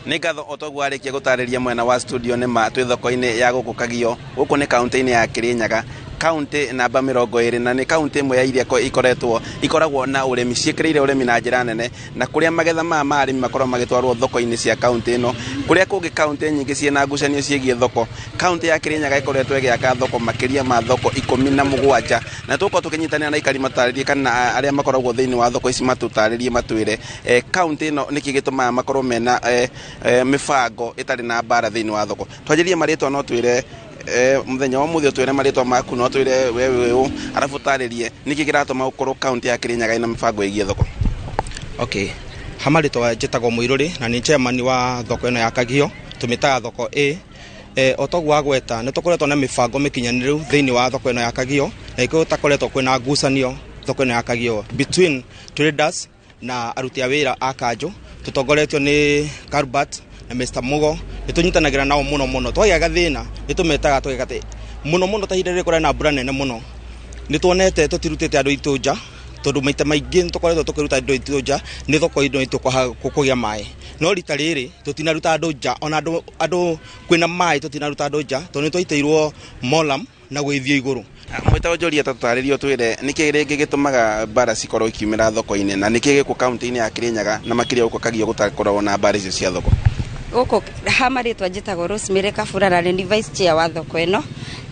Nĩ ngatho o toguo arĩkia gũtarĩria mwena wa studio. Nĩ ma twĩ thoko-inĩ ya gũkũ Kagio, gũkũ nĩ kaunti-inĩ ya Kirinyaga, kaunti namba 20, na nĩ kaunti ĩmwe ya iria ikoretwo ikoragwo na ũrĩmi, ciĩkĩrĩire ũrĩmi na njĩra nene, na kũrĩa magetha maya ma arĩmi makoragwo magĩtwarwo thoko-inĩ cia kaunti ĩno. Kũrĩa kũngĩ kaunti nyingĩ ciĩna ngucanio ciĩgiĩ thoko, kaunti ya Kirinyaga ĩkoretwo ĩgĩaka thoko makĩria ma thoko 17, na tũgũkorwo tũkĩnyitanĩra na aikari matarĩrie kana arĩa makoragwo thĩinĩ wa thoko ici matũtarĩrie, matwĩre kaunti ĩno nĩkĩ gĩtũmaga makorwo mena mĩbango ĩtarĩ na mbara thĩinĩ wa thoko. Twanjĩrie marĩtwa, no twĩre mũthenya wa ũmũthĩ, ũtwĩre marĩtwa maku, no twĩre we wĩ ũ, arabu ũtarĩrie nĩkĩ kĩratũma ũkorwo kaunti ya Kirinyaga ĩna mĩbango ĩgiĩ thoko. Okay, ha marĩtwa njĩtagwo Mũirũrĩ na nĩ chairman wa thoko ĩno ya Kagio, tũmĩtaga thoko A. O toguo wagweta, nĩ tũkoretwo na mĩbango mĩkinyanĩru thĩinĩ wa thoko ĩno ya Kagio, na ĩkorwo takoretwo kwĩna ngucanio thoko ĩno ya Kagio between traders na aruti a wĩra a kanjũ, tũtongoretio nĩ Carbert na Mr Mugo. Nĩ tũnyitanagĩra nao mũno mũno. Twagĩa gathĩna nĩ tũmetaga tũgeka atĩ mũno mũno. Ta ihinda rĩrĩ kũrĩ na mbura nene mũno, nĩ tuonete tũtirutĩte andũ aitũ nja, tondũ maita maingĩ nĩ tũkoretwo tũkĩruta andũ aitũ nja nĩ thoko ĩno itũ kũgĩa maĩ, no rita rĩrĩ tũtinaruta andũ nja. Ona andũ kwĩna maĩ, tũtinaruta andũ nja tondũ nĩ twaitĩirwo molam na gwĩthio igũrũ. Mwĩta Onjoria, tũtarĩrie, ũtwĩre nĩkĩ rĩngĩ gĩtũmaga mbara cikorwo ikiumĩra thoko-inĩ, na nĩkĩ gĩkũ kaunti-inĩ ya Kirinyaga na makĩria gũkũ Kagio gũtakoragwo na mbara icio cia thoko. Gũkũ ha marĩtwa njĩtagwo Rosemary Kabura na nĩ vice chair wa thoko ĩno.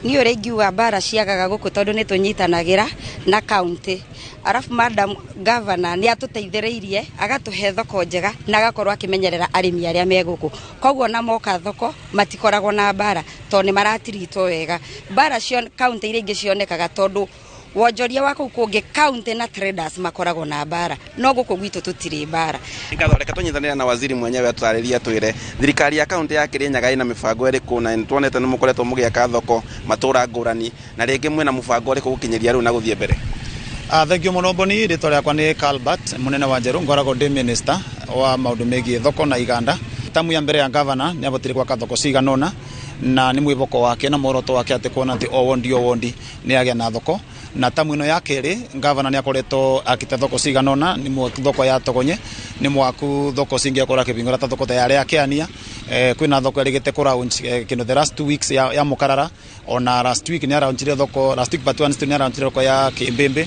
Niĩ ũrĩa ingiuga mbara ciagaga gũkũ, tondũ nĩ tũnyitanagĩra na kaunti, arabu madam governor nĩ atũteithĩrĩirie agatũhe thoko njega na agakorwo akĩmenyerera arĩmi arĩa me gũkũ. Koguo na moka thoko matikoragwo na mbara tondũ nĩ maratiritwo wega. Mbara cio kaunti iria ingĩ cionekaga tondũ wonjoria wa kũu kũngĩ, kaunti na traders makoragwo na mbara, no gũkũ gwitũ tũtirĩ mbara. Ngatho, reke tũnyitanĩre na waziri mwenyewe atũtarĩrie, atwĩre thirikari ya kaunti ya Kirinyaga ĩna mĩbango ĩrĩkũ, na nĩtuonete nĩ mũkoretwo mũgĩaka thoko matũra ngũrani, na rĩngĩ mwĩna mũbango ũrĩkũ gũkinyĩria rĩu na gũthiĩ mbere. Thank you mũno Boni. Rĩtwa rĩakwa nĩ Calbert Mũnene wa Njerũ, ngoragwo ndĩ minister wa maũndũ megiĩ thoko na iganda. Tamu ya mbere ya governor nĩ abotire gwaka thoko cigana ũna, na nĩ mwĩboko wake na muoroto wake atĩ kuona atĩ o wondi o wondi nĩ agĩa na thoko. Na tamu ĩno ya kerĩ, governor nĩ akoretwo akĩte thoko cigana ũna, nĩ thoko ya Togonye, nĩ mwaku thoko cingĩ akorwo akĩhingũra ta thoko ta ya ya Kĩania. Kwĩna thoko ĩrĩgĩte kũ launch kĩndũ the last 2 weeks ya Mũkarara. Ona last week nĩ araunchire thoko, last week but one still nĩ araunchire thoko ya Kĩmbĩmbĩ,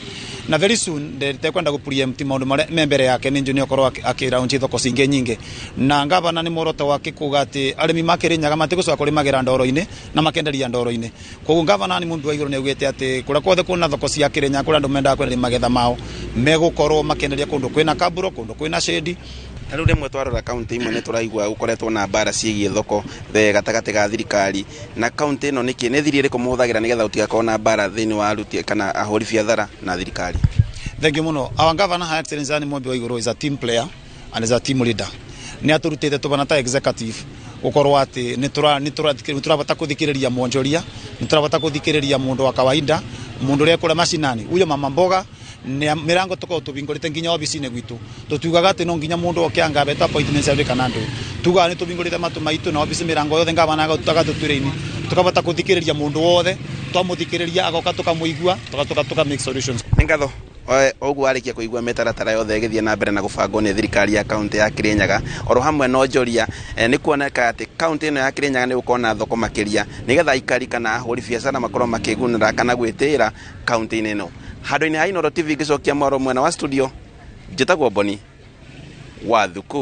na very soon ndekwenda gũ preempt maũndũ marĩa me mbere yake, nĩ njũ nĩ akorwo akĩraunchi thoko cingĩ nyingĩ. Na ngavana nĩ muoroto wake kuga atĩ arĩmi ma Kĩrĩnyaga matigũcoka kũrĩmagĩra ndoro-inĩ na makenderia ndoro-inĩ. Koguo ngavana nĩ mũndũ wa igũrũ, nĩ augĩte atĩ kũrĩa guothe kwĩna thoko cia Kĩrĩnyaga, kũrĩa andũ mendaga kwenderia magetha mao, megũkorwo makenderia kũndũ kwĩna kaburo, kũndũ kwĩna shade. Ta rĩu rĩmwe twarora kaunti imwe nĩ tũraigua gũkoretwo na mbara ciĩgiĩ thoko gatagatĩ ga thirikari na kaunti ĩno. Nĩkĩ nĩ thiri ĩrĩkũ mũhũthagĩra nĩgetha gũtigakorwo na mbara thĩinĩ wa aruti kana ahũri biathara na thirikari? Thank you muno. Our governor, High Excellency Anne Mumbi Waiguru, is a team player and is a team leader. Nĩ atũrutĩte tũbana ta executive gũkorwo atĩ nĩ tũrabata kũthikĩrĩria mwonjoria, nĩ tũrabata kũthikĩrĩria mũndũ wa kawaida, mũndũ ũrĩa kũrĩa macinani, huyo mama mboga. Nĩ mĩrango tũkoragwo tũbingũrĩte nginya obici-inĩ gwitũ. Tũtiugaga atĩ no nginya mũndũ oke angabeta appointment cia kana ndũ, tugaga nĩ tũbingũrĩte matũ maitũ na obici mĩrango yothe ngavana agatũtwĩra-inĩ tũkabata kũthikĩrĩria mũndũ wothe. Twamũthikĩrĩria agoka, tũkamũigua, tuka make solutions. Nĩ ngatho. Ũguo warĩkia kũigua mĩtaratara yothe ĩgĩthiĩ na mbere na gũbangwo nĩ thirikari ya kaunti ya Kirinyaga oro hamwe na onjoria, nĩ kuoneka atĩ kaunti ĩno ya Kirinyaga nĩ gũkorwo na thoko makĩria nĩgetha aikari kana ahũri biacara makorwo makĩgunĩra kana gwĩtĩĩra kaunti-inĩ ĩno. Handũ-inĩ ha Inooro TV ngĩcokia mwaro mwena wa studio, njĩtagwo Boni wa Thuku.